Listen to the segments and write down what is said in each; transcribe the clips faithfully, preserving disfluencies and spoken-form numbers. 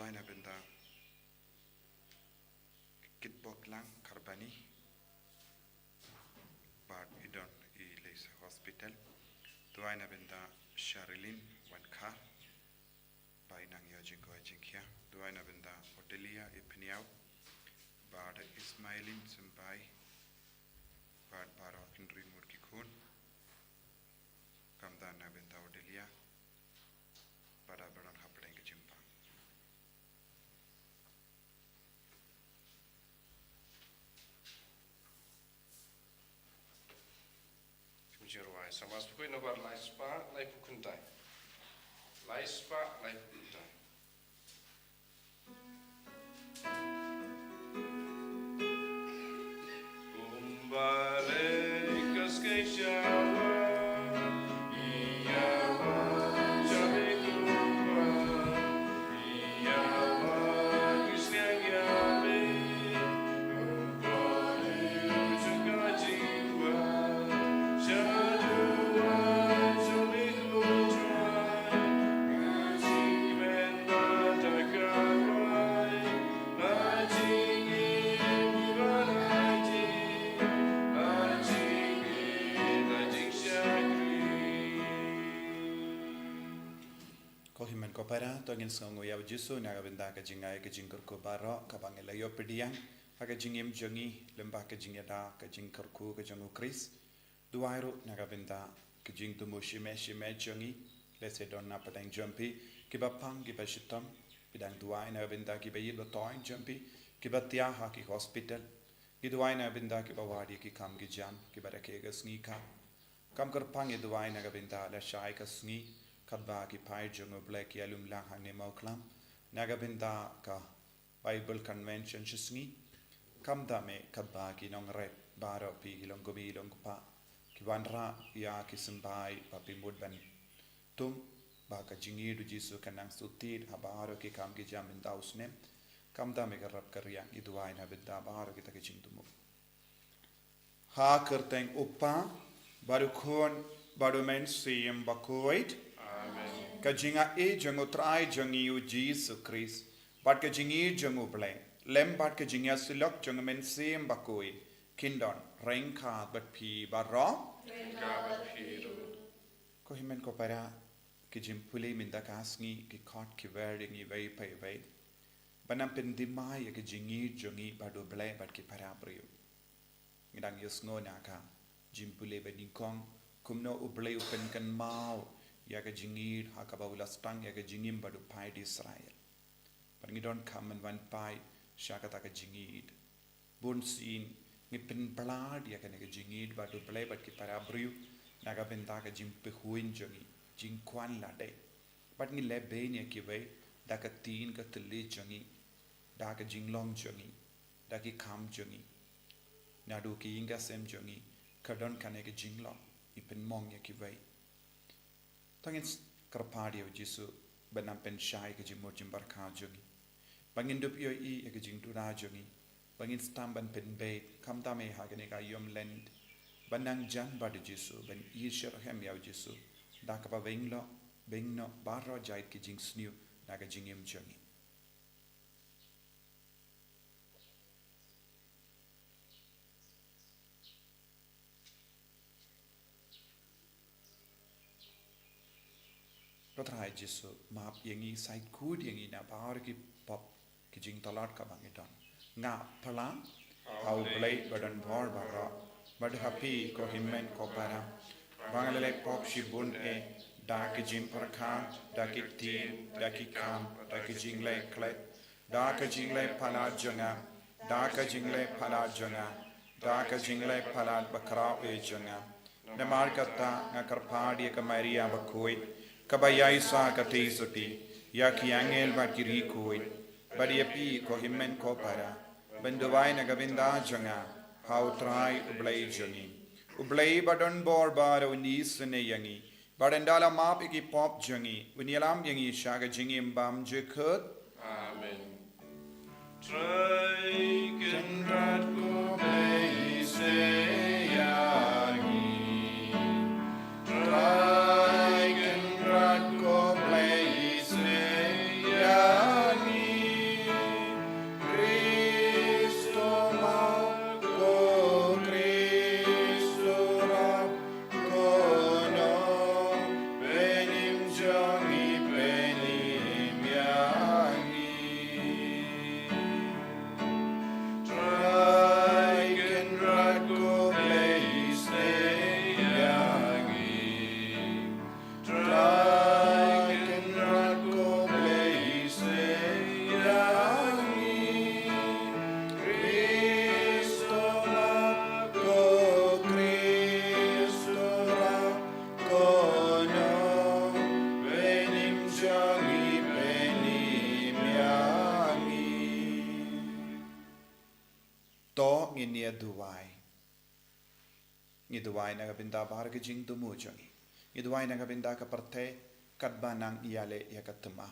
Duwai na bynta Kitbok Lang Karbani, bad i don i leit sha hospital. Duwai na bynta Sharilyn Wankha, ba i nang ïoh jingkoit jingkhiah. Duwai na bynta Odelia Ipniaw, bad Ismailin Symbai, bad baroh hynriew ngut ki khun. Khamtam na bynta Odelia, bad baroh hapdeng ka jingpang. Jingruwai, Samas Bakui nombar lai spah laiphew khyndai. Lai spah laiphew khyndai. Ko hynmen ko para, to ngin sngewnguh ïa u Jisu na ka bynta ka jingai ka jingkyrkhu baroh kaba ngi la ïoh pdiang ha ka jingim jong ngi, lyngba ka jingïada ka jingkyrkhu ka jong u Khrist. Duwai ruh na ka bynta ka jingthmu shime shime jong ngi, lehse don na pdeng jong phi kiba pang kiba shitom. Ngi dang duwai na ka bynta kiba ïeit ba thoh jong phi kiba thiah ha ki hospital. Ngi duwai na ka bynta kiba wad ïa ki kam ki jam kiba rakhe ka sngi ka. Kam kyrpang ngi duwai na ka bynta lashai ka sngi, katba ki paid jong u Blei ki ïalum lang hangne Mawklam na ka bynta ka Bible Convention shisngi. Khamtam eh katba ki nongrep baroh, phi ki long kmie ki long kpa, ki wanrah ïa ki symbai ba phi mut ban tum ba ka jingïeit u Jisu kan nang sngewthuh ha baroh ki kam ki jam mynta u snem. Khamtam eh ka rap ka riang, ngi duwai na bynta baroh kita ki jingthmu. Ha ka kyrteng u Kpa, bad u Khun, bad u Mynsiem Bakhuid. Amen. Ka jingaiei jong u Trai jong ngi u Jisu Khrist, bad ka jingïeit jong u Blei, lem bad ka jingïasyllok jong u Mynsiem Bakhuid, kin don ryngkat bad phi baroh. Ryngkat bad phi ruh. Ko hynmen ko para, ki jingpule mynta ka sngi ki khot ki wer ïa ngi iwei pa iwei ban nang pynthymmai ïa ka jingïeit jong ngi bad u Blei bad ki para briew. Ngi dang ïohsngew na ka jingpule ba nyngkong kumno u Blei u pynkynmaw ïa ka jingïeit ha kaba u la sdang ïa ka jingim bad u paid Israel. Bad ngi donkam ban wan phai sha kata ka jingïeit. Bun sien ngi pynbna ïa kane ka jingïeit bad u Blei bad ki para briew na ka bynta ka jingpyrkhat jong ngi, jingkwah lade. Bad ngi leh bein ïa kiwei da ka ktien ka thylliej jong ngi, da ka jinglong jong ngi, da ki kam jong ngi, naduh ki ïing ki sem jong ngi, ka don kane ka jinglong, ngi pynmong ïa kiwei. To ngin kyrpad ïa u Jisu ban nang pynshai ïa ka jingmut jingpyrkhat jong ngi, ba ngin dup ïohi ïa ka jingduna jong ngi, ba ngin sdang ban pynbeit, khamtam eh ha kane ka ïom Lent, ban nang jan bad u Jisu, ban ïeit shitrhem ïa u Jisu da kaba beiñ noh beiñ noh baroh jait ki jingsniew na ka jingim jong ngi. Ko Trai Jisu, map ïa ngi, sait khuid ïa ngi na baroh ki pop ki jingtlot kaba ngi don. Nga phla ha u Blei ba don bor baroh, bad ha phi ko hynmen ko para, ba nga la leh pop shibun eh, da ki jingpyrkhat, da ki ktien, da ki kam, da ki jingleh klet, da ka jingleh palat jong nga, da ka jingleh palat jong nga, da ka jingleh palat bakhraw eh jong nga. Namar kata nga kyrpad ïa ka Maria bakhuid, kaba ïaisah katei sotti ïa ki angel bad ki riewkhuid, bad ïa phi ko hynmen ko para, ban duwai na ka bynta jong nga ha u Trai u Blei jong ngi. U Blei ba don bor baroh un isynei ïa ngi, bad ynda la map ïa ki pop jong ngi, un ïalam ïa ngi sha ka jingim bymjukut. Amen. Trai Kynrad ko Blei isynei ïa ngi. Trai Kynrad ko Blei isynei ïa ngi. Ngin ïa duwai. Ngi duwai na ka bynta baroh ka jingthmu jong ngi. Ngi duwai na ka bynta ka pyrthei katba nang ïaleh ïa ka thma.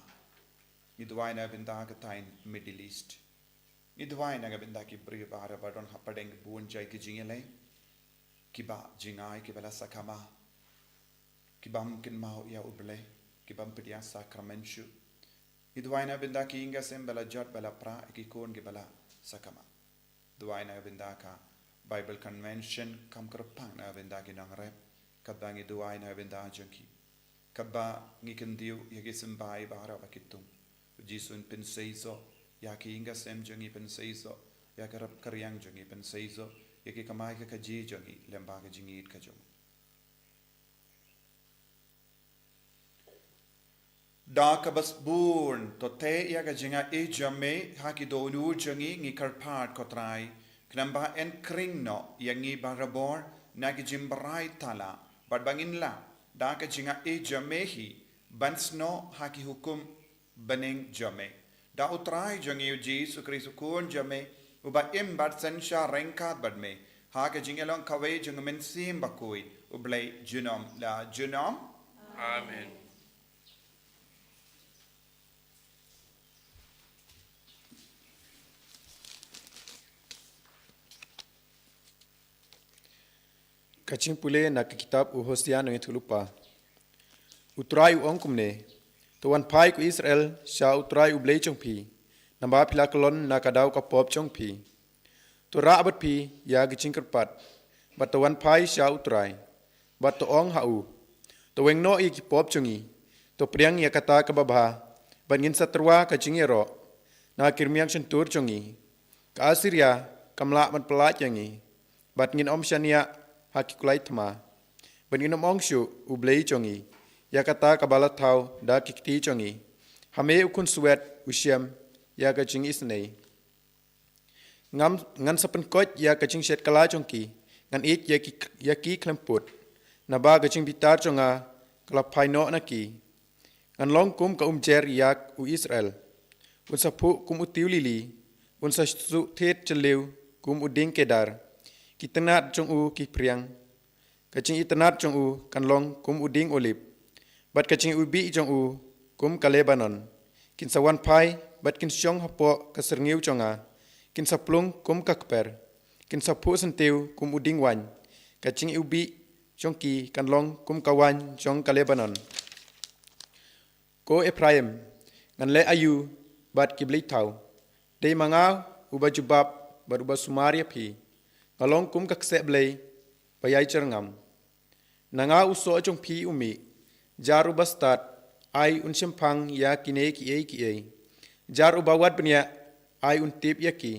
Ngi duwai na ka bynta ka thaiñ Middle East. Ngi duwai na ka bynta ki briew baroh ba don hapdeng bun jait ki jingïaleh. Kiba jngai, kiba la sakma. Kibym kynmaw ïa U Blei, kibym pdiang sakramen shuh. Ngi duwai na ka bynta ki ïing ki sem ba la jot, ba la pra, ki khun kiba la sakma. Duwai na ka bynta ka Bible Convention, kam kyrpang na ka bynta ki nongrep, katba ngi duwai na ka bynta jong ki. Katba ngi kyntiew ïa ki symbai baroh ba ki tung. U Jisu un pynseisoh ïa ki ïing ki sem jong ngi, pynseisoh ïa ka rep ka riang jong ngi, pynseisoh ïa ki kamai ka kajih jong ngi lyngba ka jingïeit ka jong u. Da kaba sbun, to tei ïa ka jingaiei jong me ha ki dohnud jong ngi, ngi kyrpad ko Trai, khnang ba yn khring noh ïa ngi barabor na ki jingbarai tala, bad ba ngin lah da ka jingaiei jong me hi ban snoh ha ki hukum bneng jong me. Da U Trai jong ngi U Jisu Khrist U Khun jong me, uba im bad synshar ryngkat bad me ha ka jingïalong kawei jong U Mynsiem Bakhuid, U Blei junom la junom. Amen. Ka jingpule na ka kitab u Hosea nongïathuhlypa. U Trai u ong kumne: To wan phai ko Israel sha U Trai U Blei jong phi, naba phi la kyllon na ka daw ka pop jong phi. To rah bad phi ïa ka jingkyrpad, bad to wan phai sha U Trai, bad to ong ha u: To weng noh ïa ki pop jong ngi, to pdiang ïa kata kaba bha, bad ngin sa tyrwa ka jingïaroh na ki rmiang shyntur jong ngi. Ka Assyria kam lah ban pyllait ïa ngi, bad ngin ym shaniah ha ki kulai thma. Bad ngin ym ong shuh: U Blei jong ngi, ïa kata kaba la thaw da ki kti jong ngi. Ha me U Khunswet u shem ïa ka jingisynei. Ngam, ngan sa pynkoit ïa ka jingshet kylla jong ki, ngan ïeit ïa ki, ïa ki khlem pud. Naba ka jingbitar jong nga ka la phai noh na ki. Ngan long kum ka umjer ïa u Israel. Un sa phuh kum u tiew lili, un sa suh thied jylliew kum u dieng kedar. Ki tnat jong u ki phriang. Ka jingitynnad jong u kan long kum u dieng olib, bad ka jingiwbih jong u kum ka Lebanon. Kin sa wan phai bad kin shong hapoh ka syrngiew jong nga. Kin sa plung kum ka kper. Kin sa phuh syntiew kum u dieng waiñ. Ka jingiwbih jong ki kan long kum ka waiñ jong ka Lebanon. Ko Ephraim, ngan leh aïu bad ki blei thaw? Dei ma nga uba jubab bad uba sumar ïa phi. Nga long kum ka kseh blei ba ïai jyrngam. Na nga u soh jong phi u mih. Jar uba stad, ai un shemphang ïa kine kiei kiei. Jar uba wad bniah, ai un tip ïa ki.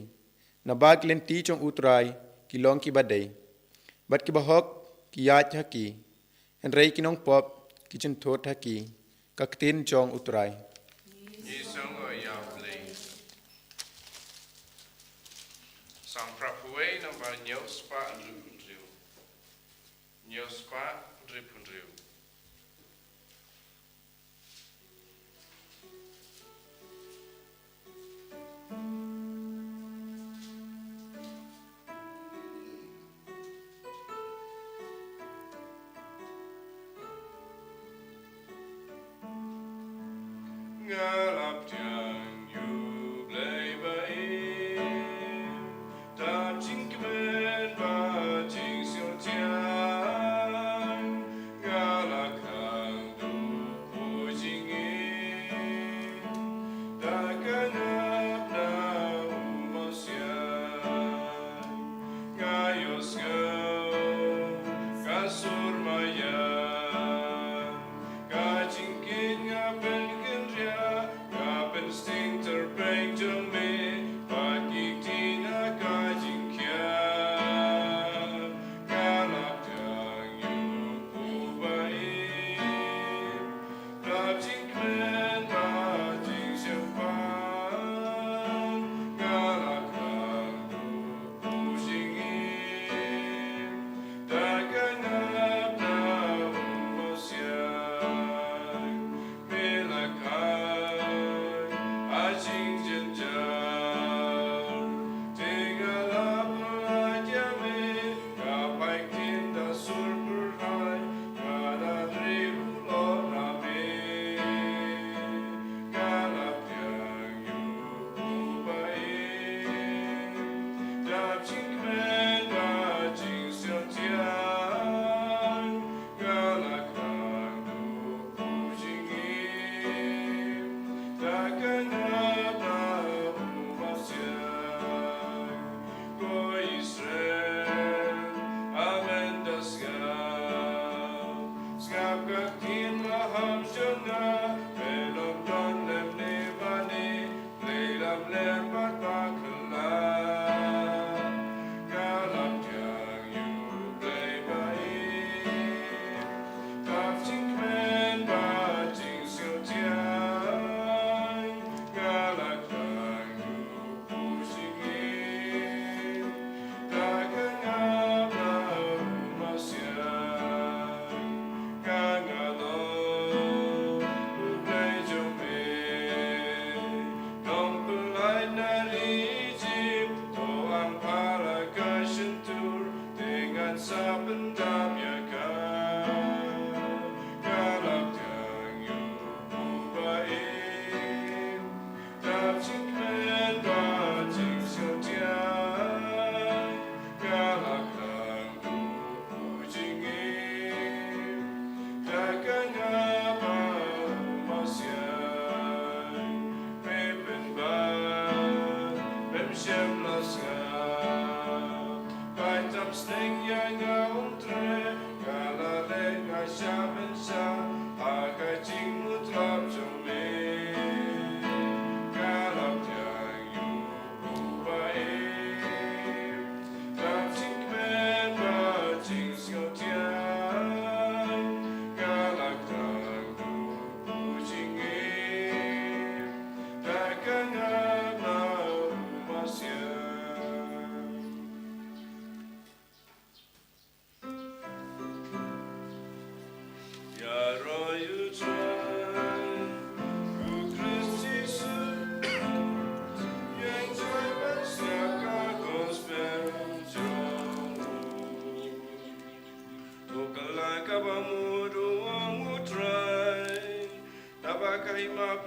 Naba ki lynti jong U Trai ki long kiba dei, bad kiba hok ki ïaid ha ki. Hynrei ki nongpop ki jynthut ha ki. Ka ktien jong U Trai. Ngi sngew ïa U Blei. Psalm phra phew wei, namba hynñiew spah hynriew phew hynriew. Hynñiew spah hynriew phew hynriew. Nga la pdiang ïa U Blei ba im, da jingkmen bad jingsngewthiang. Nga la khang duh pujingim, da ka nap na u mawsiang. Nga ïohsngew ka sur maian, ka jingkit nga pynkynriah, nga pyn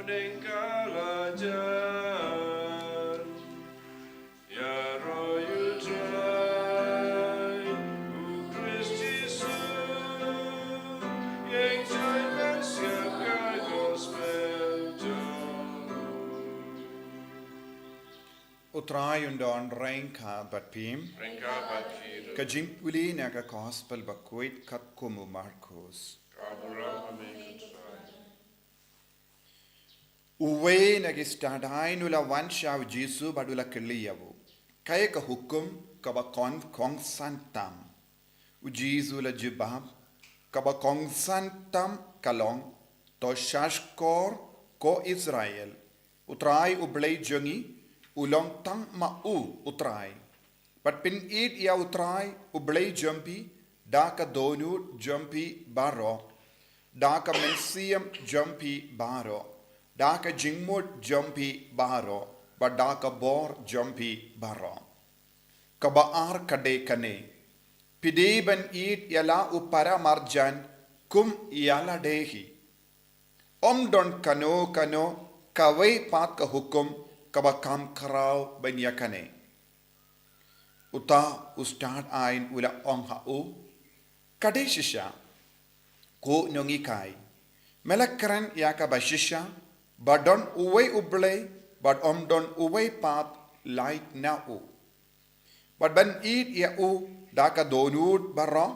Ring ka la jan. Ïaroh ïa U Trai, U Khrist Jisu, ïeng jai ban shim ka gospel jong U. U Trai un don ryngkat bad phi. Ryngkat bad phi ruh. Ka jingpule na ka gospel bakhuid katkum u Markus. Ka burom ha me ko Trai. Uwei na ki stad aiñ u la wan sha U Jisu bad u la kylli ïa u, kaei ka hukum kaba kongsan tam? U Jisu u la jubab, kaba kongsan tam ka long, to shahshkor, ko Israel, U Trai U Blei jong ngi u long tang ma u U Trai. Bad pynïeit ïa U Trai U Blei jong phi da ka dohnud jong phi baroh, da ka mynsiem jong phi baroh, da ka jingmut jong phi baroh, bad da ka bor jong phi baroh. Kaba ar ka dei kane, phi dei ban ïeit ïa la u para marjan kum ïa lade hi. Ym don kano kano kawei pat ka hukum kaba kham khraw ban ïa kane. Uta u stad aiñ u la ong ha u, ka dei shisha. Ko nonghikai, me la kren ïa kaba shisha, ba don uwei U Blei, bad ym don uwei pat lait na u. Bad ban ïeit ïa u da ka dohnud baroh,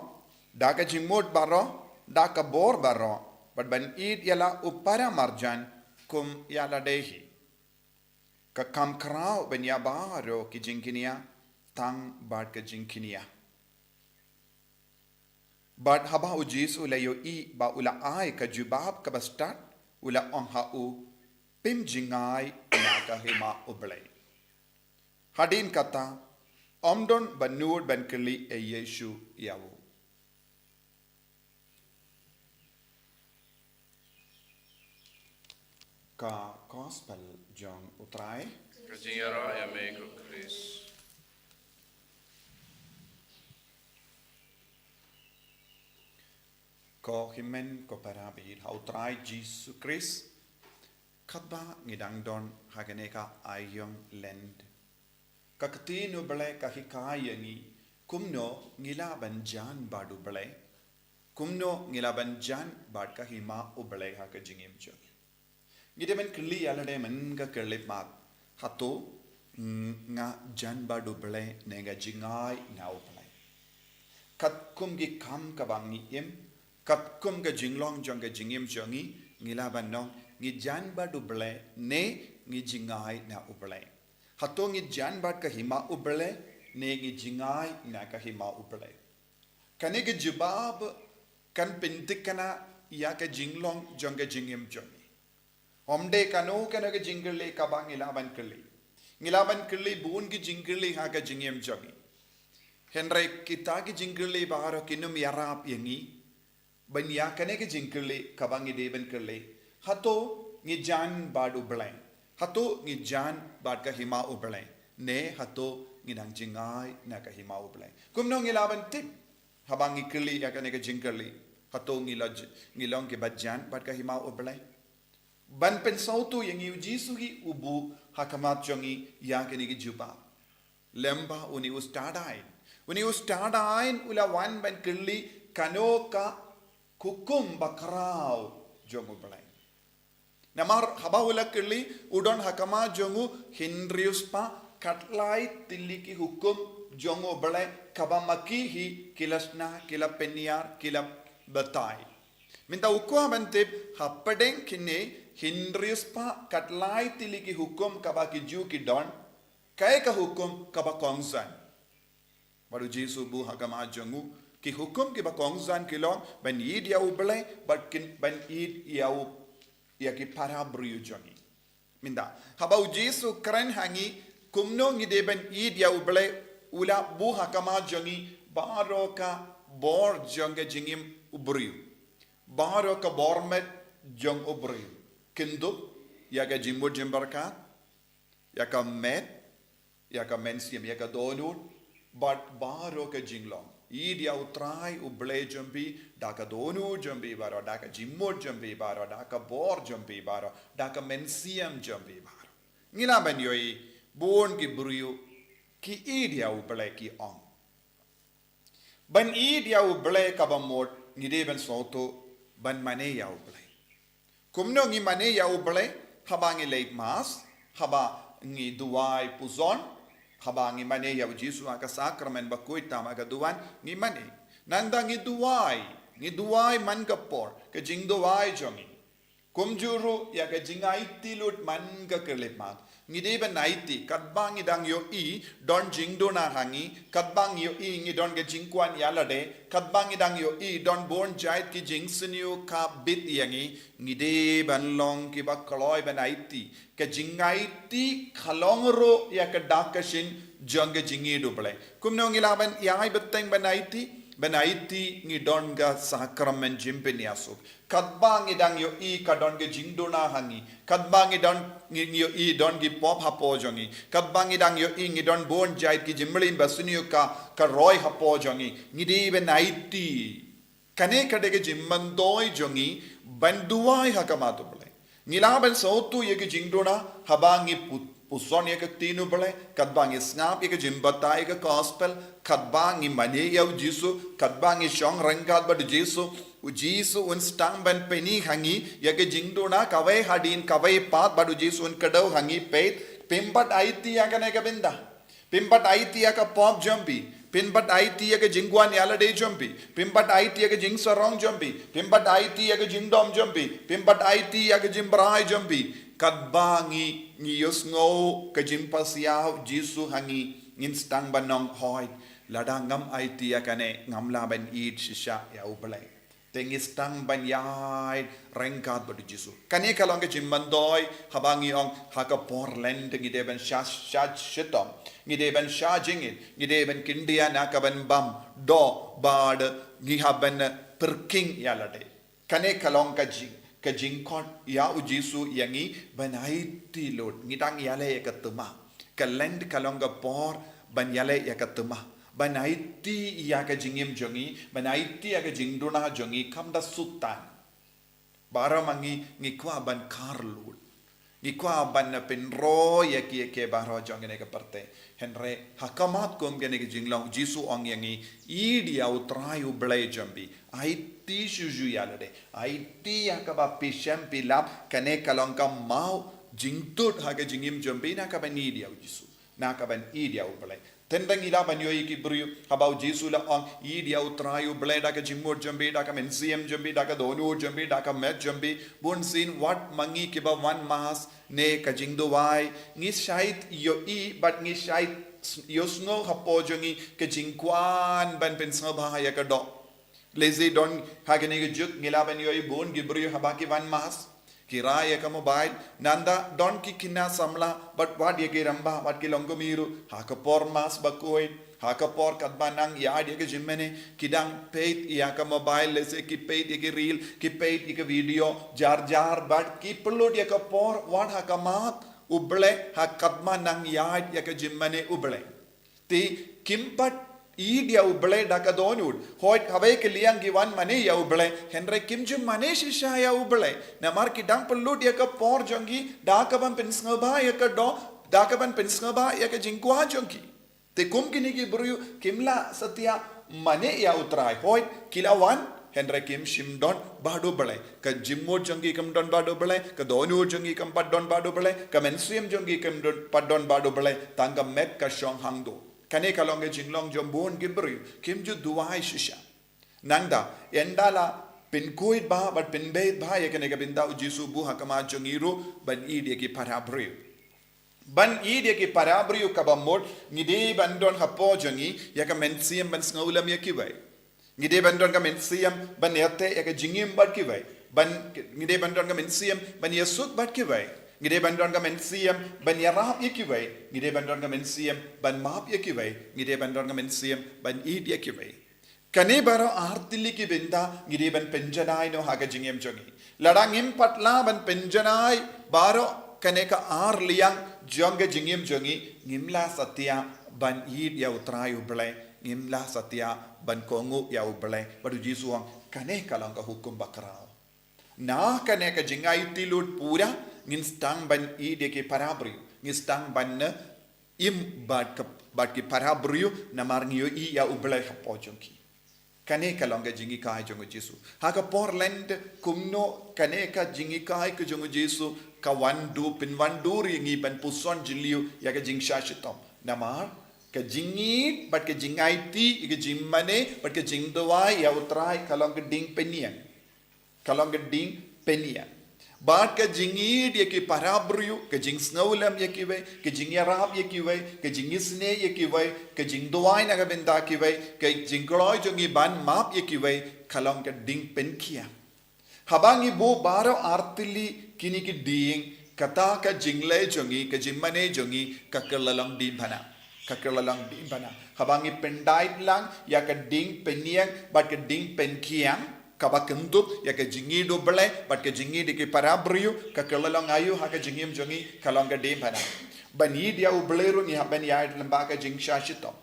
da ka jingmut baroh, da ka bor baroh, bad ban ïeit ïa la u para marjan kum ïa lade hi. Ka kham khraw ban ïa baroh ki jingkñia tang bad ka jingkñia. Bad haba U Jisu u la ïohi ba u la ai ka jubab kaba stad, u la ong ha u, phim jngai na ka hima U Blei. Hadien kata, ym don ba nud ban kylli ei ei shuh ïa u. Ka gospel jong U Trai. Ka jingïaroh ïa me ko Khrist. Ko hynmen ko para baieit ha U Trai Jisu Khrist, katba ngi dang don ha kane ka aïom Lent, ka ktien U Blei ka hikai ïa ngi kumno ngi lah ban jan bad U Blei, kumno ngi lah ban jan bad ka hima U Blei ha ka jingim jong ngi. Ngi dei ban kylli ïa lade mynta ka kylli pat, hato nga jan bad U Blei ne nga jngai na U Blei? Katkum ki kam kaba ngi im, katkum ka jinglong jong ka jingim jong ngi, ngi lah ban ong ngi jan bad U Blei ne ngi jngai na U Blei. Hato ngi jan bad ka hima U Blei ne ngi jngai na ka hima U Blei? Kane ka jubab kan pynthikna ïa ka jinglong jong ka jingim jong ngi. Ym dei kano kano ka jingkylli kaba ngi lah ban kylli. Ngi lah ban kylli bun ki jingkylli ha ka jingim jong ngi. Hynrei kita ki jingkylli baroh kin ym ïarap ïa ngi ban ïa kane ka jingkylli kaba ngi dei ban kylli, hato ngi jan bad U Blei? Hato ngi jan bad ka hima U Blei ne hato ngi nang jngai na ka hima U Blei? Kumno ngi lah ban tip haba ngi kylli ïa kane ka jingkylli, hato ngi long kiba jan bad ka hima U Blei? Ban pynsawtu ïa ngi, U Jisu hi u buh ha khmat jong ngi ïa kane ka jubab. Lem ba une u stad aiñ, une u stad aiñ u la wan ban kylli kano ka hukum ba khraw jong U Blei. Namar haba u la kylli, u don ha khmat jong u hynriew spah khatlai tylli ki hukum jong U Blei kaba ma ki hi ki la shna, ki la pynïar, ki la batai. Mynta u kwah ban tip, hapdeng kine hynriew spah khatlai tylli ki hukum kaba ki Jiw ki don, kaei ka hukum kaba kongsan? Bad U Jisu u buh ha khmat jong u, ki hukum kiba kongsan ki long ban ïeit ïa U Blei bad kin ban ïeit ïa u, ïa ki para briew jong ngi. Mynta haba U Jisu u kren ha ngi kumno ngi dei ban ïeit ïa U Blei, u la buh ha khmat jong ngi baroh ka bor jong ka jingim u briew, baroh ka bor met jong u briew. Kyndup, ïa ka jingmut jingpyrkhat, ïa ka met, ïa ka mynsiem, ïa ka dohnud, bad baroh ka jinglong. ïeit ïa U Trai U Blei jong phi da ka dohnud jong phi baroh, da ka jingmut jong phi baroh, da ka bor jong phi baroh, da ka mynsiem jong phi baroh. Ngi lah ban ïohi bun ki briew ki ïeit ïa U Blei, ki ong ban ïeit ïa U Blei kaba mut ngi dei ban sngewthuh ban mane ïa U Blei. Kumno ngi mane ïa U Blei? Haba ngi leit Mass, haba ngi duwai puzon, haba ngi mane ïa U Jisu ha ka sakramen bakhuid tam ha ka duwan, ngi mane. Nangta ngi duwai, ngi duwai man ka por, ka jingduwai jong ngi. Kumjuh ruh ïa ka jingaiti lut man ka khyllipmat. Ngi dei ban aiti, katba ngi dang ïohi don jingduna ha ngi, katba ngi ïohi ngi don ka jingkwah ïalade, katba ngi dang ïohi don bun jait ki jingsniew ka bit ïa ngi, ngi dei ban long kiba kloi ban aiti. Ka jingaiti ka long ruh ïa ka dak ka shin jong ka jingïeit U Blei. Kumno ngi lah ban ïai bteng ban aiti? Ban aiti ngi don ka sakramen jingpynïasuk. Katba ngi dang ïohi ka don ka jingduna ha ngi, katba ngi don, ngi, ngi ïohi don ki pop hapoh jong ngi, katba ngi dang ïohi ngi don bun jait ki jingmlien basniew ka, ka roi hapoh jong ngi, ngi dei ban aiti. Kane ka dei ka jingmyntoi jong ngi ban duwai ha khmat U Blei. Ngi lah ban sngewthuh ïa ka jingduna haba ngi pu-, puzon ïa ka ktien U Blei, katba ngi sngap ïa ka jingbatai ka gospel, katba ngi mane ïa U Jisu, katba ngi shong ryngkat bad U Jisu. U Jisu un sdang ban pyni ha ngi ïa ka jingduna kawei hadien kawei pat bad U Jisu un kdew ha ngi peit. Phim pat aiti ïa kane ka bynta. Phim pat aiti ïa ka pop jong phi. Phim pat aiti ïa ka jingkwah ïalade jong phi. Phim pat aiti ïa ka jingsarong jong phi. Phim pat aiti ïa ka jingdom jong phi. Phim pat aiti ïa ka jingbrai jong phi. Katba ngi, ngi ïohsngew ka jingpasiah U Jisu ha ngi, ngin sdang ban ong, hooid, lada ngam aiti ïa kane ngam lah ban ïeit shisha ïa U Blei. Te ngi sdang ban ïaid ryngkat bad U Jisu. Kane ka long ka jingmyntoi haba ngi ong ha ka por Lent ngi dei ban shah, shah shitom, ngi dei ban shah jingit, ngi dei ban kyndiah na ka ban bam doh bad ngi hap ban pyrkhing ïalade. Kane ka long ka jing, ka jingkhot ïa U Jisu ïa ngi ban aiti lut. Ngi dang ïaleh ïa ka thma. Ka Lent ka long ka por ban ïaleh ïa ka thma, ban aiti ïa ka jingim jong ngi, ban aiti ïa ka jingduna jong ngi, kam da suk tang. Baroh ma ngi, ngi kwah ban kar lut. Ngi kwah ban pynroi ïa ki, ïa ki baroh jong kane ka pyrthei. Hynrei ha khmat kum kane ka jinglong, Jisu ong ïa ngi, ïeit ïa U Trai U Blei jong phi. Aiti shuh shuh ïalade. Aiti ïa kaba phi shem phi lap, kane ka long ka maw jingtut ha ka jingim jong phi na ka ban ïeit ïa U Jisu, na ka ban ïeit ïa U Blei. Te ngi lah ban ïohi ki briew, haba U Jisu u la ong, ïeit ïa U Trai U Blei da ka jingmut jong phi, da ka mynsiem jong phi, da ka dohnud jong phi, da ka met jong phi. Bunsien wat ma ngi kiba wan Mass ne ka jingduwai, ngi shait ïohi bad ngi shait ïohsngew hapoh jong ngi ka jingkwah ban pynsngewbha ïa ka doh. Lehse don ha kane ka juk ngi lah ban ïohi bun ki briew haba ki wan Mass, ki rah ïa ka mobile. Nangta don ki khynnah samla bad wat ïa ki rangbah bad ki longkmie ruh, ha ka por Mass bakhuid, ha ka por katba nang ïaid ïa ka jingmane, ki dang peit ïa ka mobile, lehse ki peit ïa ki reel, ki peit ïa ka video jar jar bad ki pynlut ïa ka por wat ha khmat U Blei ha katba nang ïaid ïa ka jingmane U Blei. Te kim pat ïeit ïa U Blei da ka dohnud. Hooid, ha kawei ka liang ki wan mane ïa U Blei, hynrei kim ju mane shisha ïa U Blei. Namar ki dang pynlut ïa ka por jong ki da ka ban pynsngewbha ïa ka doh, da ka ban pynsngewbha ïa ka jingkwah jong ki. Te kum kine ki briew kim lah satia mane ïa U Trai. Hooid, ki la wan, hynrei kim shym don bad U Blei. Ka jingmut jong ki kam don bad U Blei, ka dohnud jong ki kam pat don bad U Blei, ka mynsiem jong ki kam don, pat don bad U Blei, tang ka met ka shong hangto. Kane ka long ka jinglong jong bun ki briew, kim ju duwai shisha. Nangta, ynda la pynkhuid bha bad pynbeit bha ïa kane ka bynta, U Jisu u buh ha khmat jong ngi ruh ban ïeit ïa ki para briew. Ban ïeit ïa ki para briew kaba mut, ngi dei ban don hapoh jong ngi ïa ka mynsiem ban sngewlem ïa kiwei. Ngi dei ban don ka mynsiem ban ïateh ïa ka jingim bad kiwei. Ban, ngi dei ban don ka mynsiem ban ïasuk bad kiwei. Ngi dei ban don ka mynsiem ban ïarap ïa kiwei. Ngi dei ban don ka mynsiem ban map ïa kiwei. Ngi dei ban don ka mynsiem ban ïeit ïa kiwei. Kane baroh ar tylli ki bynta ngi dei ban pynjanai noh ha ka jingim jong ngi. Lada ngim pat lah ban pynjanai baroh kane ka ar liang jong ka jingim jong ngi, ngim lah satia ban ïeit ïa U Trai U Blei Ngim lah satia ban kohnguh ïa U Blei, bad U Jisu u ong, kane ka long ka hukum ba khraw. Na kane ka jingaiti lut pura, ngin sdang ban ïeit ïa ki para briew, ngin sdang ban, eh, im bad ka, bad ki para briew, namar ngi ïohi ïa U Blei hapoh jong ki. Kane ka long ka jinghikai jong U Jisu. Ha ka por Lent kumno kane ka jinghikai ka jong U Jisu ka wan dur, pynwandur ïa ngi ban puson jylliew ïa ka jingshah shitom. Namar ka jingïeit bad ka jingaiti, ka jingmane bad ka jingduwai ïa U Trai ka long ka ding pynïeng. Ka long ka ding pynïeng. Bad ka jingïeit ïa ki para briew, ka jingsngewlem ïa kiwei, ka jingïarap ïa kiwei, ka jingisynei ïa kiwei, ka jingduwai na ka bynta kiwei, ka jingkloi jong ngi ban map ïa kiwei, ka long ka ding pynkhiang. Haba ngi buh baroh artylli kine ki dieng, kata ka jingleh jong ngi, ka jingmane jong ngi, ka kylla long diengphna. Ka kylla long diengphna. Haba ngi pyndait lang ïa ka ding pynïeng bad ka ding pynkhiang, kaba kynthup ïa ka jingïeit U Blei bad ka jingïeit ïa ki para briew, ka kylla long aïu ha ka jingim jong ngi? Ka long ka diengphna. Ban ïeit ïa U Blei ruh ngi hap ban ïaid lyngba ka jingshah shitom.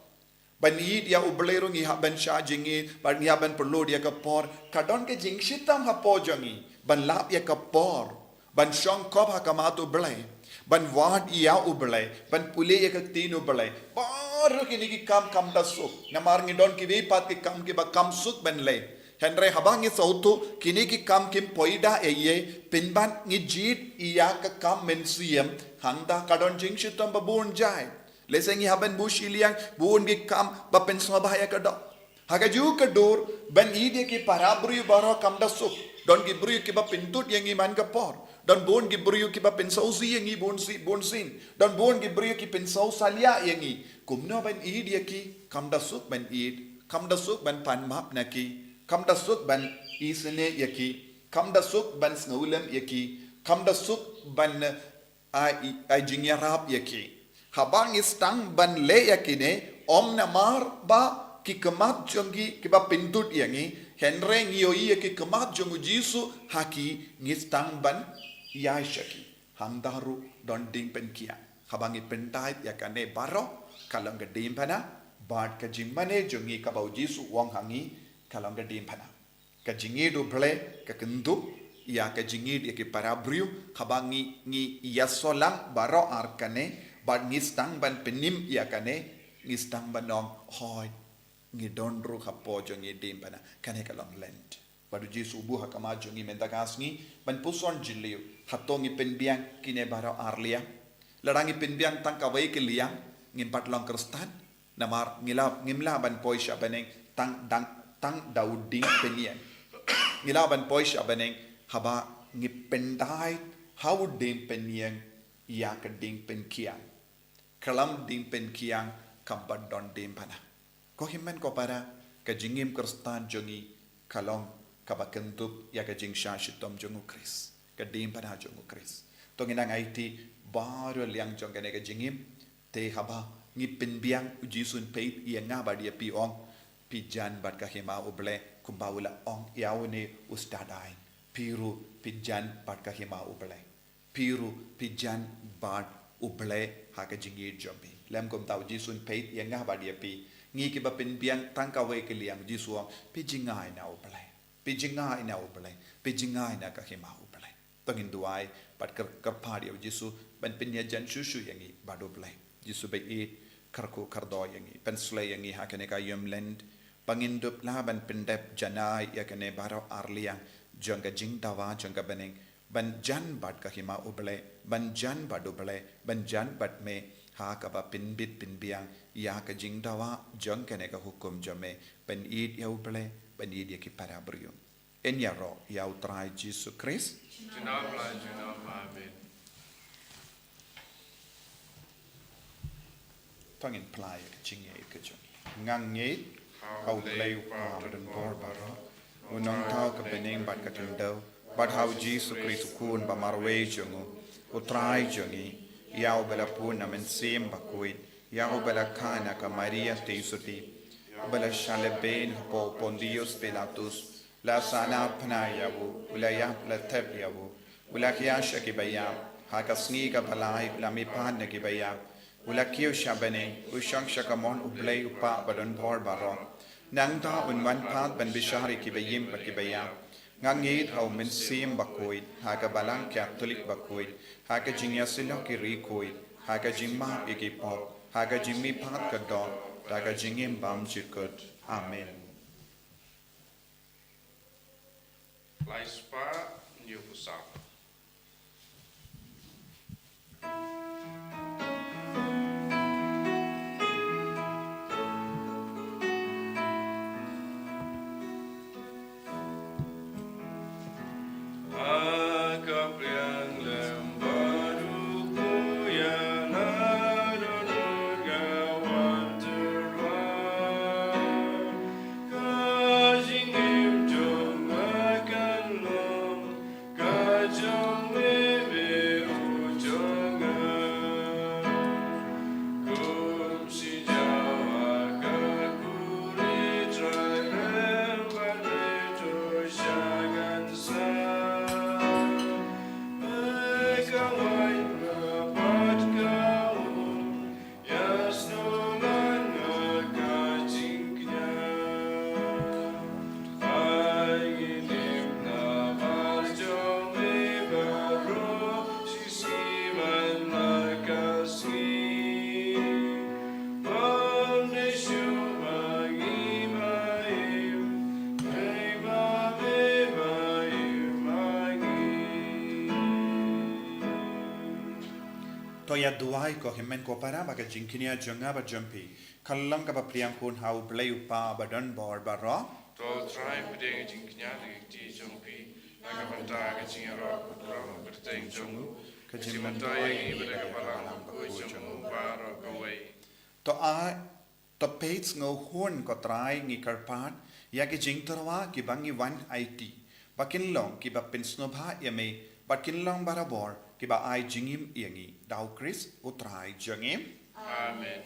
Ban ïeit ïa U Blei ruh ngi hap ban shah jingïeit, bad ngi hap ban pynlut ïa ka por. Ka don ka jingshitom hapoh jong ngi ban lap ïa ka por ban shongkop ha khmat U Blei, ban wad ïa U Blei, ban pule ïa ka ktien U Blei. Baroh kine ki kam kam da suk. Namar ngi don kiwei pat ki kam kiba kam suk ban leh. Hynrei haba ngi sngewthuh kine ki kam kim poi da ei ei, pynban ngi jied ïa ka kam mynsiem, hangta ka don jingshitom ba bun jait. Lehse ngi hap ban buh shiliang, bun ki kam ba pynsngewbha ïa ka doh. Ha kajuh ka dur, ban ïeit ïa ki para briew baroh kam da suk. Don ki briew kiba pyntud ïa ngi man ka por. Don bun ki briew kiba pynsngewsih ïa ngi bun si, bun sien. Don bun ki briew ki pynsngewsalia ïa ngi. Kumno ban ïeit ïa ki? Kam da suk ban ïeit. Kam da suk ban pan map na ki. Kam da suk ban isynei ïa ki. Kam da suk ban sngewlem ïa ki. Kam da suk ban, eh, ai, ai jingïarap ïa ki. Haba ngi sdang ban leh ïa kine, ym namar ba ki khmat jong ki kiba pyntud ïa ngi, hynrei ngi ïohi ïa ki khmat jong U Jisu ha ki, ngi sdang ban ïaishah ki. Hangta ruh don ding pynkhiang. Haba ngi pyndait ïa kane baroh, ka long ka diengphna, bad ka jingmane jong ngi kaba U Jisu u ong ha ngi, ka long ka diengphna. Ka jingïeit U Blei ka kynthup ïa ka jingïeit ïa ki para briew. Haba ngi, ngi ïasoh lang baroh ar kane, bad ngi sdang ban pynim ïa kane, ngi sdang ban ong, hooid, ngi don ruh hapoh jong ngi diengphna. Kane ka long Lent. Bad U Jisu u buh ha khmat jong ngi mynta ka sngi ban puson jylliew. Hato ngi pynbiang kine baroh ar liang? Lada ngi pynbiang tang kawei ka liang, ngim pat long Khristan. Namar ngi lah, ngim lah ban poi sha bneng tang, tang, tang da u dieng pynïeng. Ngi lah ban poi sha bneng haba ngi pyndait ha u dieng pynïeng ïa ka dieng pynkhiang. Khlem dieng pynkhiang kam pat don diengphna. Ko hynmen ko para, ka jingim Khristan jong ngi ka long kaba kynthup ïa ka jingshah shitom jong U Khrist, ka diengphna jong U Khrist. To ngin nang aiti baroh liang jong kane ka jingim. Te haba ngi pynbiang, U Jisu un peit ïa nga bad ïa phi, ong, phi jan bad ka hima U Blei, kumba u la ong ïa une u stad aiñ. Phi ruh phi jan bad ka hima U Blei. Phi ruh phi jan bad U Blei ha ka jingïeit jong phi. Lem kumta U Jisu un peit ïa nga bad ïa phi. Ngi kiba pynbiang tang kawei ka liang, U Jisu u ong, phi jngai na U Blei. Phi jngai na U Blei. Phi jngai na ka hima U Blei. To ngin duwai bad kyr-, kyrpad ïa U Jisu ban pynïajan shuh shuh ïa ngi bad U Blei. Jisu ba ïeit, kyrkhu kyrdoh ïa ngi, pynsleh ïa ngi ha kane ka ïum Lent, ba ngin dup lah ban pyndep janai ïa kane baroh ar liang jong ka jingdawa jong ka bneng, ban jan bad ka hima U Blei, ban jan bad U Blei, ban jan bad me ha kaba pynbit pynbiang ïa ka jingdawa jong kane ka hukum jong me, ban ïeit ïa U Blei, ban ïeit ïa ki para briew. Yn ïaroh ïa U Trai Jisu Khrist. Junom la junom, amen. To ngin phla ïa ka jingïeit ka jong ngi. Nga ngeit ha U Blei U Kpa badonbor baroh, U Nongthaw ka bneng bad ka khyndew, bad ha U Jisu Khrist U Khun ba marwei jong u, U Trai jong ngi. Ïa uba la pun na Mynsiem Bakhuid, ïa uba la kha na ka Maria Theisotti, uba la shah lehbeiñ hapoh Pontius Pilatus, la sahnarphna ïa u, u la ïap, la thep ïa u, u la khia sha kiba ïap, ha ka sngi kaba lai u la mihpat na kiba ïap, U la kiew sha bneng, u shong sha kamon U Blei U Kpa Badonbor Baroh. Nangta un wan pat ban bishar ïa kiba im bad kiba ïap. Nga ngeit ha U Mynsiem Bakhuid, ha ka Balang Katholik bakhuid, ha ka jingïasyllok ki riewkhuid, ha ka jingmap ïa ki pop, ha ka jingmihpat ka doh, ha ka jingim bymjukut. Amen. Lai spah, hynñiew phew saw. To ïa duwai, ko hynmen ko para, ba ka jingkñia jong nga bad jong phi kan long kaba pdiang khun ha U Blei U Kpa Badonbor Baroh. To U Trai pdiang ïa ka jingkñia ha ka kti jong phi, na ka bynta ka jingïaroh kyrteng jong u, ka jingmyntoi ïa ngi bad ka Balang bakhuid jong u baroh kawei. To ai, to peit sngewhun, ko Trai, ngi kyrpad ïa ki jingtyrwa kiba ngi wan aiti, ba kin long kiba pynsngewbha ïa me, ba kin long barabor kiba ai jingim ïa ngi. Da U Khrist U Trai jong ngi. Amen.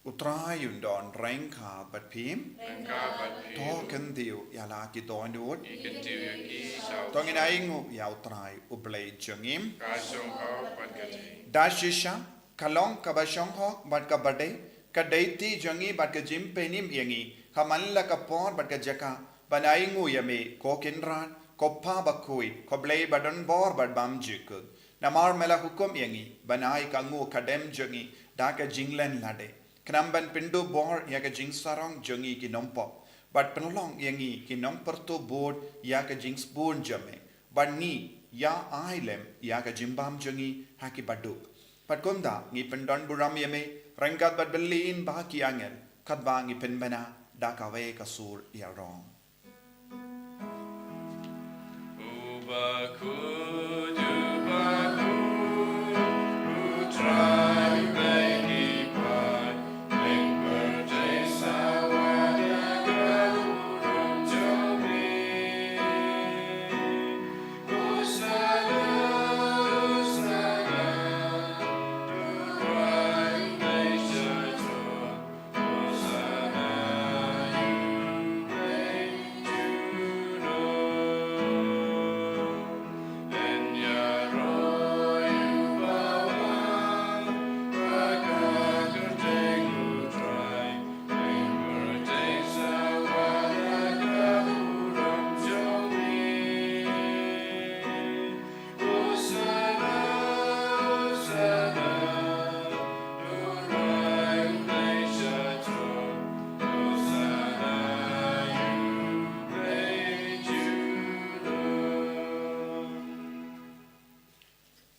U Trai un don ryngkat bad phi. Ryngkat bad phi. To kyntiew ïa la ki dohnud. Ngi kyntiew ïa ki sha U Trai. To ngin ainguh ïa U Trai U Blei jong ngi. Ka shong hok bad ka dei. Da shisha, ka long kaba shong hok bad kaba dei, ka dei kti jong ngi bad ka jingpynim ïa ngi, ka man la ka por bad ka jaka ban ainguh ïa me, ko Kynrad, ko Kpa Bakhuid, ko Blei Badonbor bad Bymjukut. Namar me la hukum ïa ngi ban ai ka nguh ka dem jong ngi da ka jinglen lade, khnang ban pynduh bor ïa ka jingsarong jong ngi ki nongpop, bad pynlong ïa ngi ki nongpyrto bud ïa ka jingsbun jong me, bad ngi ïa ai lem ïa ka jingbam jong ngi ha ki baduk. Bad kumta ngi pyndonburom ïa me ryngkat bad bad lin ba ki angel, katba ngi pynbna da kawei ka sur ïaroh.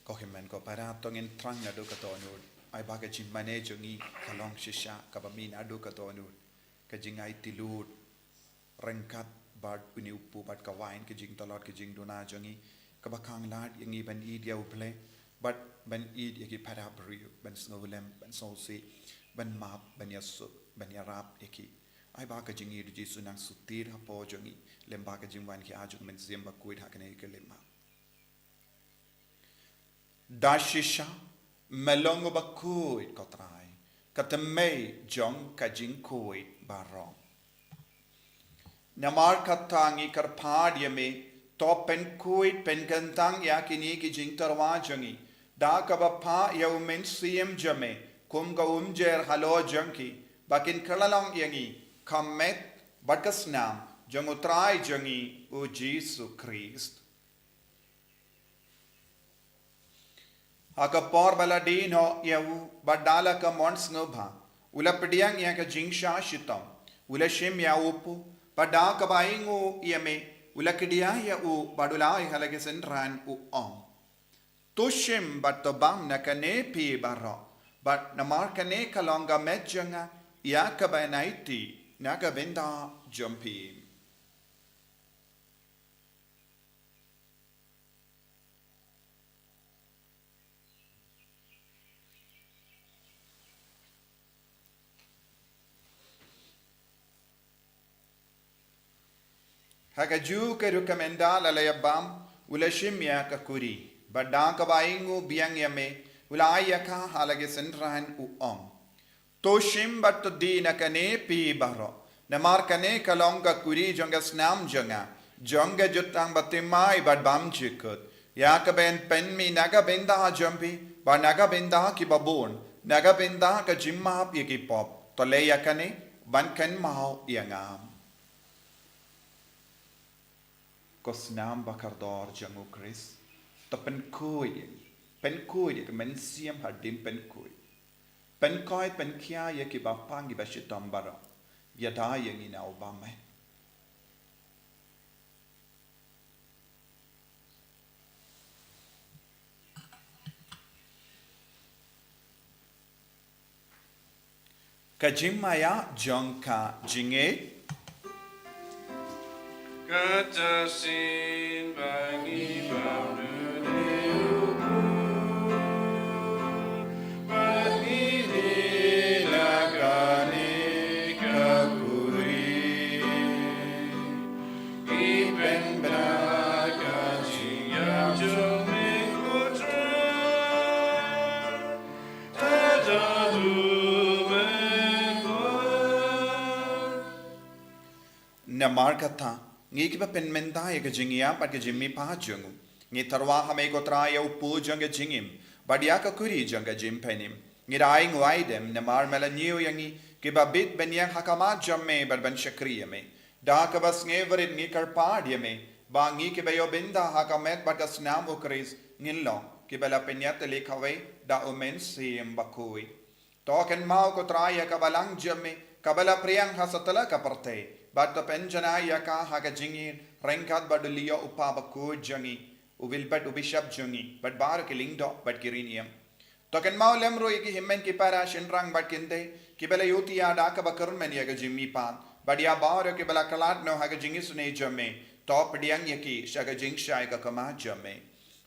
Ko hynmen ko para, to ngin thrang naduh ka dohnud. Ai ba ka jingmane jong ngi ka long shisha kaba mih naduh ka dohnud. Ka jingaiti lut ryngkat bad une u kpu bad ka wain, ka jingtlot ka jingduna jong ngi, kaba khang lad ïa ngi ban ïeit ïa U Blei bad ban ïeit ïa ki para briew, ban sngewlem, ban sngewsih, ban map, ban ïasuk, ban ïarap ïa ki. Ai ba ka jingïeit U Jisu nang shu tied hapoh jong ngi lem bad ka jingwan khia jong U Mynsiem Bakhuid ha kane ka lymap. Da shisha me long uba khuid, ko Trai, ka thymmei jong ka jingkhuid baroh. Namar kata ngi kyrpad ïa me, To pynkhuid pynkyntang ïa kine ki jingtyrwa jong ngi da kaba phah ïa u Mynsiem jong me kum ka umjer halor jong ki, ba kin kylla long ïa ngi ka met bad ka snam jong u Trai jong ngi u Jisu Khrist. Ha ka por ba la die noh ïa u bad da la ka mon sngewbha, u la pdiang ïa ka jingshah shitom, u la shim ïa u pu, bad da kaba ainguh ïa me, u la kdiah ïa u bad u la ai ha la ki synran u ong: To shim bad to bam na kane phi baroh, bad namar kane ka long ka met jong nga ïa kaba yn aiti na ka bynta jong phi. Ha kajuh ka rukom ynda la la ïa bam, u la shim ïa ka kuri, bad da kaba ainguh biang ïa me, u la ai ïa ka ha la ki synran u ong: To shim bad to die na kane phi baroh, namar kane ka long ka kuri jong ka snam jong nga, jong ka jutang bathymmai bad bymjukut, ïa kaba yn pynmih na ka bynta jong phi bad na ka bynta kiba bun, na ka bynta ka jingmap ïa ki pop. To leh ïa kane ban kynmaw ïa nga. Ko snam ba kordor jong u Khrist, to pynkhuid ïa ngi, pynkhuid ïa ka mynsiem hadien pynkhuid. Pynkhuid, pynkhia ïa kiba pang kiba shitom baroh. Ïada ïa ngi na u bymman. Ka jingmaïa jong ka jingngeit. Kata shisien ba ngi bam ïa u Blei, ba ngi die na kane ka kuri. Ngi pynbna ka jingïap jong me ko Trai. Namar kata, ngi kiba pynmynta ïa ka jingïap bad ka jingmihpat jong u, ngi tyrwa ha me ko Trai ïa u pu jong ka jingim bad ïa ka kuri jong ka jingpynim. Ngi da ai nguaidem namar me la ñiew ïa ngi kiba bit ban ïeng ha khmat jong me bad ban shakri ïa me. Da kaba sngewrit ngi kyrpad ïa me ba ngi kiba ïoh bynta ha ka met bad ka snam u Khrist ngin long kiba la pynïatylli kawei da u Mynsiem Bakhuid. To kynmaw ko Trai ïa ka balang jong me kaba la phriang ha satlak ka pyrthei, bad to pynjanai ïa ka ha ka jingïeit ryngkat bad u Leo u Pa bakhuid jong ngi, u Wilbert u Bishop jong ngi, bad baroh ki lyngdoh bad ki riewniam. To kynmaw lem ruh ïa ki hynmen ki para shynrang bad kynthei kiba la ïohi ïa da kaba kyrmen ïa ka jingmihpat, bad ïa baroh kiba la khlad noh ha ka jingisynei jong me. To pdiang ïa ki sha ka jingshai ka khmat jong me.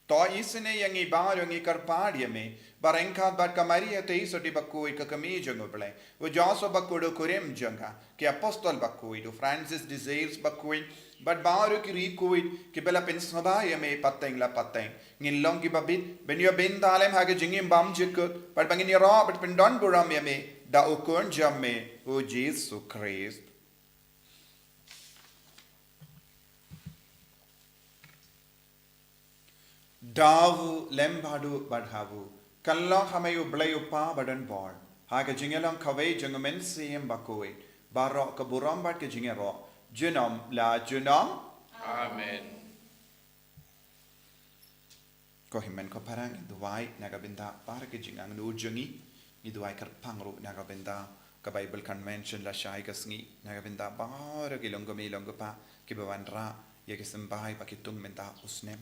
To isynei ïa ngi baroh, ngi kyrpad ïa me ba ryngkat bad ka Maria Theisotti bakhuid ka kmie jong u Blei, u Joseph bakhuid u kurim jong ka, ki apostol bakhuid, u Francis de Sales bakhuid, bad baroh ki riewkhuid kiba la pynsngewbha ïa me pateng la pateng, ngin long kiba bit ban ïoh bynta lem ha ka jingim bymjukut, bad ba ngin ïaroh bad pyndonburom ïa me da u Khun jong me u Jisu Khrist. Da u lem bad u bad ha u, kyllon ha me u Blei u Pa badonbor, ha ka jingïalong kawei jong u Mynsiem Bakhuid, baroh ka burom bad ka jingïaroh junom la junom. Amen. Ko hynmen ko para, ngi duwai na ka bynta baroh ki jingangnud jong ngi. Ngi duwai kyrpang ruh na ka bynta ka Bible Convention lashai ka sngi, na ka bynta baroh ki longkmie longkpa kiba wanrah ïa ki symbai ba ki tung mynta u snem,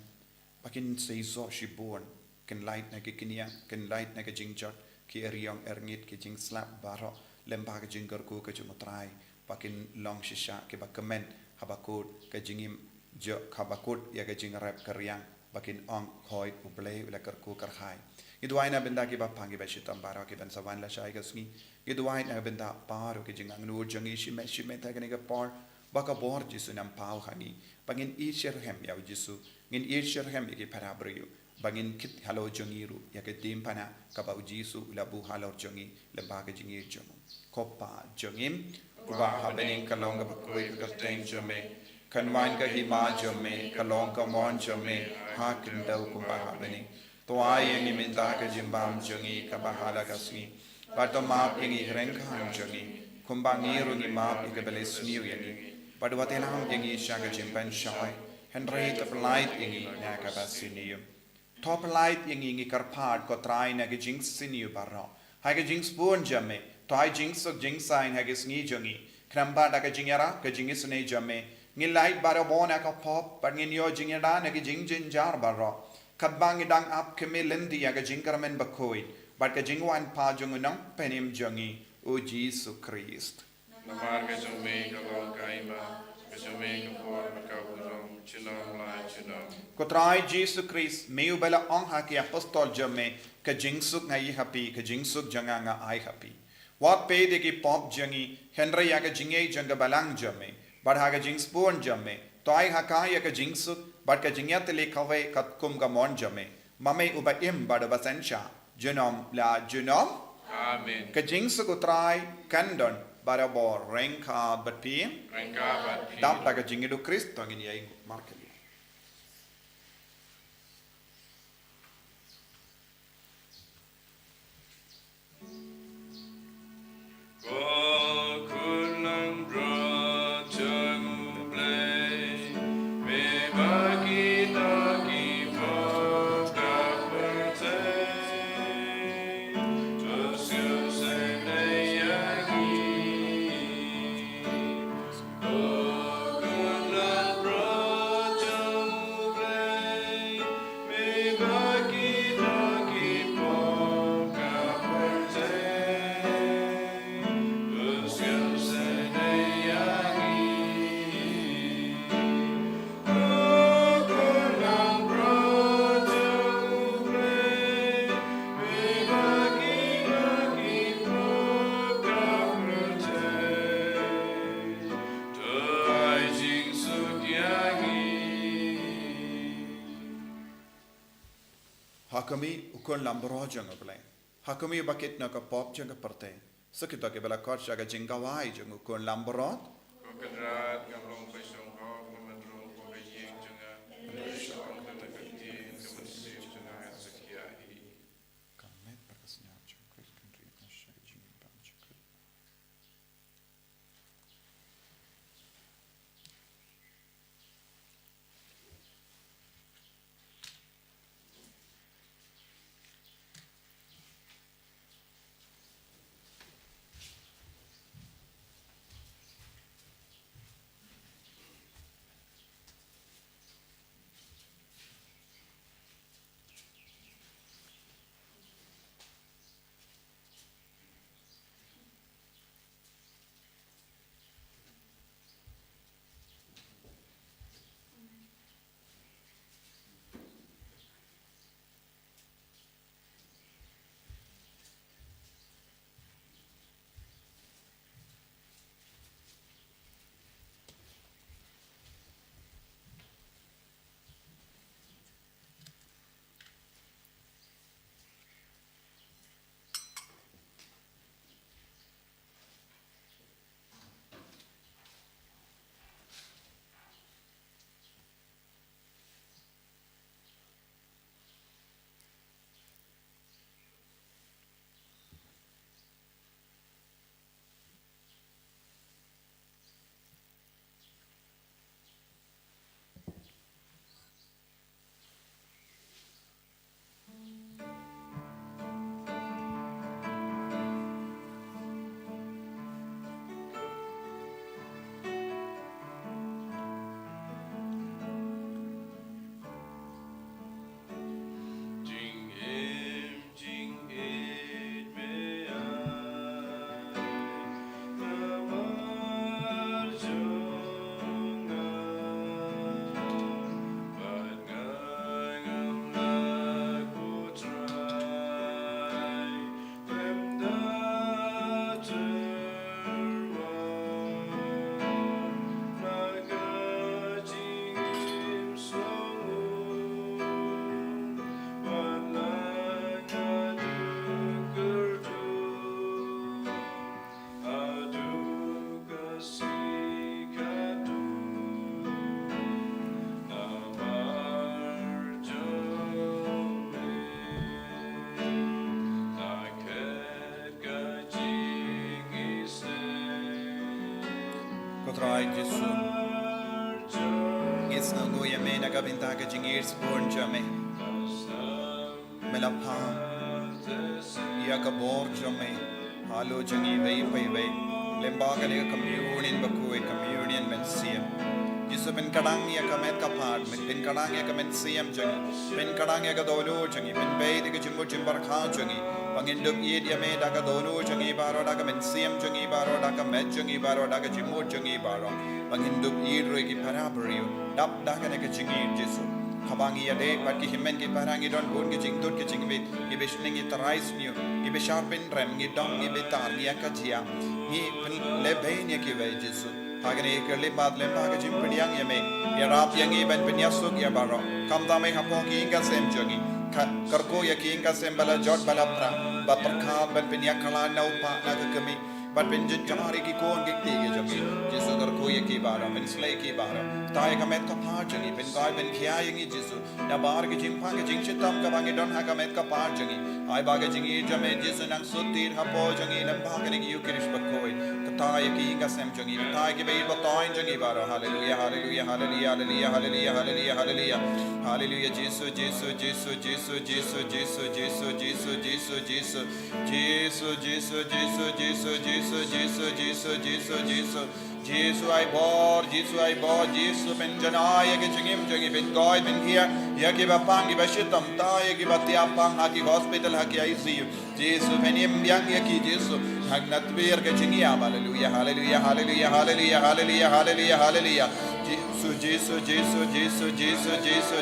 ba kin seisoh shibun, kin lait na ki kñia, kin lait na ki jingjot, ki eriong erngit, ki jingslap baroh lem bad ka jingkyrkhu ka jong u Trai, ba kin long shisha kiba kmen haba kut ka jingim jong, haba kut ïa ka jingrep ka riang, ba kin ong, hooid, u Blei u la kyrkhu kyrhai. Ngi duwai na bynta kiba pang kiba shitom baroh kiban sa wan lashai ka sngi. Ngi duwai na bynta baroh ki jingangnud jong ngi shimet shimet ha kane ka por, ba ka bor Jisu un nang paw ha ngi, ba ngin ïeit shitrhem ïa u Jisu, ngin ïeit shitrhem ïa ki para briew, ba ngin kit halor jong ngi ruh ïa ka diengphna kaba u Jisu u la buh halor jong ngi lem bad ka jingïeit jong u. Ko Pa jong ngi uba ha bneng, ka long kaba khuid ka kyrteng jong me. Kan wan ka hima jong me, ka long ka mon jong me, ha khyndew kumba ha bneng. To ai ïa ngi mynta ka jingbam jong ngi kaba ha la ka sngi. Bad to map ïa ngi ki ryngkang jong ngi, kumba ngi ruh ngi map ïa kiba leh sniew ïa ngi. Bad wat ïalam ïa ngi sha ka jingpynshoi, hynrei to pyllait ïa ngi na kaba sniew. To pyllait ïa ngi, ngi kyrpad ko Trai, na ki jingsniew baroh. Ha ka jingsbun jong me, to ai jingsuk jingsaiñ ha ki sngi jong ngi. Khnang ba da ka jingïarap ka jingisynei jong me, ngin lait barabor na ka pop, bad ngin ïoh jingïada na ki jingjynjar baroh. Katba ngi dang ap khmih lynti ïa ka jingkyrmen bakhuid bad ka jingwan pat jong u Nongpynim jong ngi, u Jisu Khrist. Namar ka jong me ka long ka hima, ka jong me ka bor bad ka burom, junom la junom. Ko Trai Jisu Khrist, me uba la ong ha ki apostol jong me, ka jingsuk nga ai ha phi, ka jingsuk jong nga nga ai ha phi. Wat peit ïa ki pop jong ngi, hynrei ïa ka jingngeit jong ka balang jong me. Bad ha ka jingsbun jong me, to ai ha ka ïa ka jingsuk bad ka jingïatylli kawei katkum ka mon jong me. Ma me uba im bad uba synshar, junom la junom. Amen. Ka jingsuk u Trai kan don barabor ryngkat bad phi. Ryngkat bad phi. Dap da ka jingïeit u Khrist to ngin ïeng markylliang. Ko khun langbrot jong U Blei, me ba kita ki pop ka pyrthei, to sngewsih ïa ngi. Ha khmih u khun langbrot jong U Blei. Ha khmih ba kit na ka pop jong ka pyrthei. Sa kito kiba la khot sha ka jingkhawai jong u khun langbrot. Ko Kynrad, ngam long pyrshang hok, namar ruh ko ka ïing jong nga. Pyrshang hok na ka ktien ka mynsiem jong nga, sa ïa hi. Ka met bad ka snier jong Khrist kan rit na sha ka jingim ba jong Khrist. Trai Jisu, ngi sngewnguh ïa me na ka bynta ka jingïeit sbun jong me. Me la phah ïa ka bor jong me halor jong ngi iwei pa iwei lyngba kane ka communion bakhuid, communion mynsiem. Jisu, pynkdang ïa ka met ka phad, pynkdang ïa ka mynsiem jong ngi, pynkdang ïa ka dohnud jong ngi, pynbieit ïa ka jingmut jingpyrkhat jong ngi, ba ngin dup ïeit ïa me da ka dohnud jong ngi baroh, da ka mynsiem jong ngi baroh, da ka met jong ngi baroh, da ka jingmut jong ngi baroh, ba ngin dup ïeit ruh ïa ki para briew. Dap da kane ka jingïeit Jisu, haba ngi ïadei bad ki hynmen ki para, ngi don bun ki jingtut ki jingmih, ngi bishni, ngi tharai sniew, ngi bishar pynrem, ngi dom, ngi bitar, ngi ïakajia, ngi pynlehbeiñ ïa kiwei Jisu. Ha kane ka khyllipmat lyngba ka jingpdiang ïa me, ïarap ïa ngi ban pynïasuk ïa baroh. Khamtam me hapoh ki ïing ki sem jong ngi. Ka, kyrkhu ïa ki ïing ki sem ba la jot ba la pra, ba pyrkhat ban pynïakhlad na u kpa na ka kmie, ban pynjynjar ïa ki khun ki kti ki jong ngi. Jisu, kyrkhu ïa ki baroh, pynshlei ïa ki baroh. Kata ïa ka met ka phad jong ngi, pynkoit pynkhia ïa ngi Jisu. Nabar ka jingpang ka jingshitom kaba ngi don ha ka met ka phad jong ngi. Ai ba ka jingïeit jong me Jisu nang sut tied hapoh jong ngi lyngba kane ka Eucharist bakhuid. Kata ïa ki ïing ki sem jong ngi, kata ïa kiba ïeit ba thymmai jong ngi baroh. Haleluia, haleluia, haleluia, haleluia, haleluia, haleluia, haleluia. Haleluia, Jisu, Jisu, Jisu, Jisu, Jisu, Jisu, Jisu, Jisu, Jisu, Jisu. Jisu, Jisu, Jisu, Jisu, Jisu, Jisu, Jisu, Jisu, Jisu. Jisu ai bor, Jisu ai bor, Jisu pynjanai ïa ki jingim jong ngi, pynkoit pynkhia ïa kiba pang kiba shitom, kata ïa kiba thiah pang ha ki hospital, ha ki I C U. Jisu pynïeng biang ïa ki Jisu, ha ka tbiar ka jingïap. Haleluia, haleluia, haleluia, haleluia, haleluia, haleluia, haleluia. Jisu, Jisu, Jisu, Jisu, Jisu, Jisu,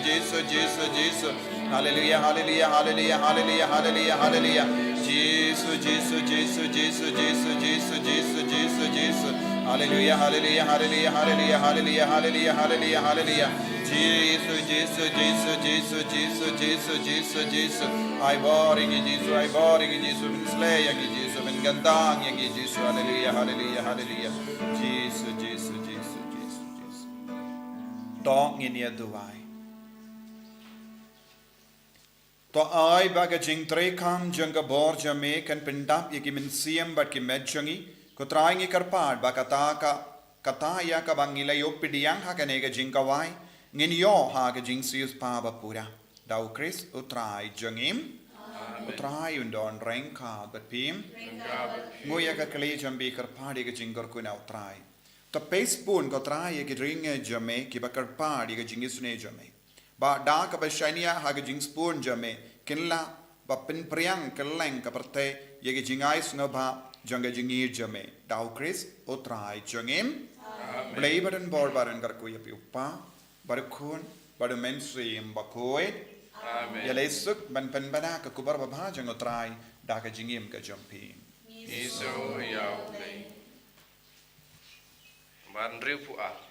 Jisu, Jisu, Jisu. Haleluia, haleluia, haleluia, haleluia, haleluia, haleluia. Jisu, Jisu, Jisu, Jisu, Jisu, Jisu, Jisu, Jisu, Jisu. Haleluia, haleluia, haleluia, haleluia, haleluia, haleluia, haleluia, haleluia. Jisu, Jisu, Jisu, Jisu, Jisu, Jisu, Jisu, Jisu. Ai bor ïa ngi Jisu, ai bor ïa ngi Jisu, pynshlei ïa ngi Jisu, pynkyntang ïa ngi Jisu. Haleluia, haleluia, haleluia. Jisu, Jisu, Jisu, Jisu, Jisu. To ngin ïa duwai. To ai ba ka jingtreikam jong ka bor jong me kan pyndap ïa ki mynsiem bad ki met jong ngi. Ko Trai, ngi kyrpad ba kata ka, kata ïa kaba ngi la ïoh pdiang ha kane ka jingkawai, ngin ïoh ha ka jingsiewspah bapura. Da U Khrist U Trai jong ngi. Amen. U Trai un don ryngkat bad phi. Ryngkat bad phi. Nguh ïa ka kli jong phi, kyrpad ïa ka jingkyrkhu na U Trai. To peit bun, ko Trai, ïa ki ring jong me kiba kyrpad ïa ka jingisynei jong me. Ba da kaba shaniah ha ka jingsbun jong me, kin lah ba pynpriang kylleng ka pyrthei ïa ka jingai sngewbha jong ka jingïeit jong me. Da U Khrist U Trai jong ngi. Amen. Blei ba don bor ba don kyrkhu ïa phi U Kpa, bad U Khun, bad U Mynsiem Bakhuid. Amen. Ïaleh suk ban pynbna ka khubor babha jong U Trai da ka jingim ka jong phi. Ngi sngew ïa U Blei. Ban riewphew ar.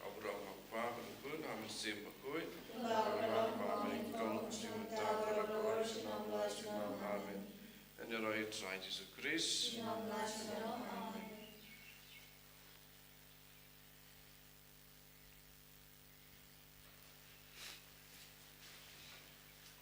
Ka burom ha U Kpa, bad U Khun, bad U Mynsiem Bakhuid. Amen. Amen. Amen. Amen.